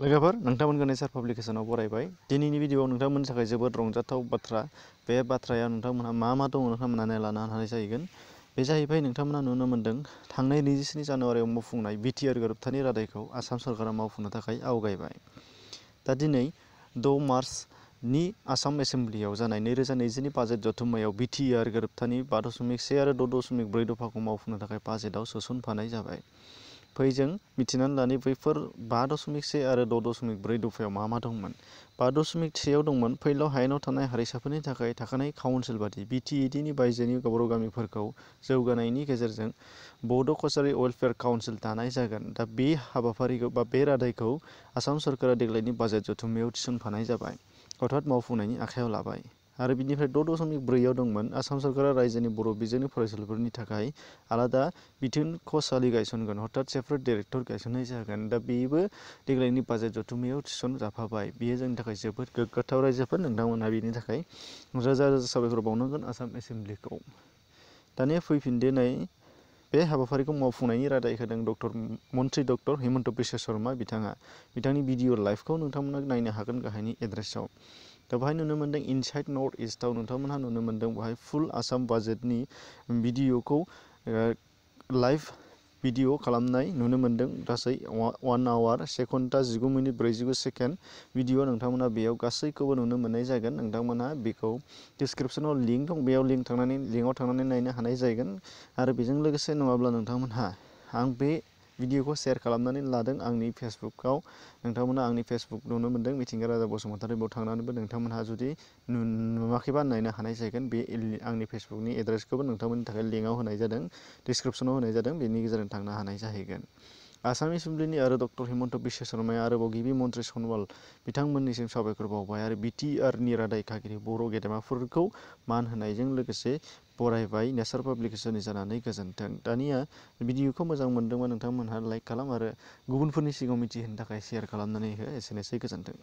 लोगोफोर नोंथांमोनखौ नेचार पाब्लिकेशनाव बरायबाय। दिनैनि भिडिअआव नोंथांमोननि थाखाय जोबोद रंजाथाव बाथ्रा। बे बाथ्राया नोंथांमोनहा मा दङ नोंथांमोनहा नायलानो हानाय जाहैगोन। बे जाहैबाय नोंथांमोना नुनो मोन्दों थांनाय 27 जानुवारियाव मावफुंनाय बिटिआर गोरोबथानि रादायखौ आसाम सरकारा मावफुंनो थाखाय आवगायबाय। दा दिनै 6 मार्चनि आसाम एसेम्ब्लियाव जानाय 2020नि बाजेट जथुम्मायाव बिटिआर गोरोबथानि 5.1 आरो 6.4 दफाखौ मावफुंनो थाखाय बाजेटआव सोसनफानाय जाबाय। फै जों मिथिनानै लानि बैफोर 5.1 आरो 6.4 दफायाव मा दंमोन। 5.1 दंमोन फैलाव हायेनाव थानाय हारिसाफोरनि थाखाय थाखानाय काउन्सिल बादि बिटिएडिनि बायजोनि बर' गामिफोरखौ जौगानायनि गेजेरजों बड' कसारि वेलफेयार काउन्सिल दानाय जागोन। दा बे हाबाफारिखौ बा बे रादायखौ आसाम सरकारा देग्लायनि बाजेट जथुम्मायाव थिसनफानाय जाबाय, अर्थात मावफुंनायनि आखायाव लाबाय। आरो बिनिफ्राय 6.4 दंमोन आसाम सरकारा रायजोनि बर' बिजोंनि फरायसालिफोरनि थाखाय आलादा बिथोन कसालि गायसनगोन, अर्थात सेपारेट डाइरेक्टर गायसननाय जागोन। दा बेबो देग्लायनि बाजेट जथुम्मायाव थिसनजाफाबाय। बेयो जोंनि थाखाय जोबोद गोग्गाथाव रायजोफोर, नोंथांमोनहा बेनि थाखाय रोजा रोजा साबायखर बावनांगोन आसाम एसेम्ब्लिखौ। दानिया फैफिनदोनाय बे हाबाफारिखौ मावफुंनायनि रादाय होदों मन्त्रि डक्टर हिमन्त बिश्व शर्मा बिथाङा। बिथांनि भिडिअ लाइभखौ नोंथांमोना नायनो हागोन गाहायनि एड्रेसाव। दा बेहाय नुनो मोन्दों इनसाइड नर्थ इस्टआव नोंथांमोनहा नुनो मोन्दों बेहाय फुल आसाम बाजेटनि भिडिअखौ लाइभ भिडिअ खालामनाय नुनो मोन्दों। गासै 1 आवार 1 घन्टा 19 मिनिट 49 सेकेन्ड भिडिअ नोंथांमोना बेयाव गासैखौबो नुनो मोननाय जागोन। नोंथांमोनहा बेखौ डिसक्रिपसनाव लिंक दं, बेयाव लिंकआव थांनानै नायनो हानाय जागोन। आरो बेजों लोगोसे नङाब्ला नोंथांमोनहा आं बे भिडिअखौ शेयार खालामनानै लादों आंनि फेसबुकआव। नोंथांमोना आंनि फेसबुक नुनो मोन्दों मिथिंगा राजा बसुमतारी, बेयाव थांनानैबो नोंथांमोनहा जुदि नुवाखैबा नायनो हानाय जागोन। बे आंनि फेसबुकनि एड्रेसखौबो नोंथांमोननि थाखाय लिंकआव होनाय जादों, डिसक्रिपसनाव होनाय जादों, बेनि गेजेरजों थांनो हानाय जाहैगोन। आसाम एसेम्ब्लिनि आरो डक्टर हिमन्त बिश्व शर्माया आरोबाव गिबि मन्त्रि सनवाल बिथांमोननिसिम साबायखर बावबाय आरो बिटिआरनि रादायखागिरि बर' गेदेमाफोरखौ मान होनायजों लोगोसे बरायबाय। नेचार पाब्लिकेशननि जानानै गोजोन्थों। दानिया भिडिअखौ मोजां मोनदोंबा नोंथांमोनहा लाइक खालाम आरो गुबुनफोरनि सिगाङाव मिथिहोनो थाखाय शेयार खालामनानै हो। एसेनोसै, गोजोन्थों।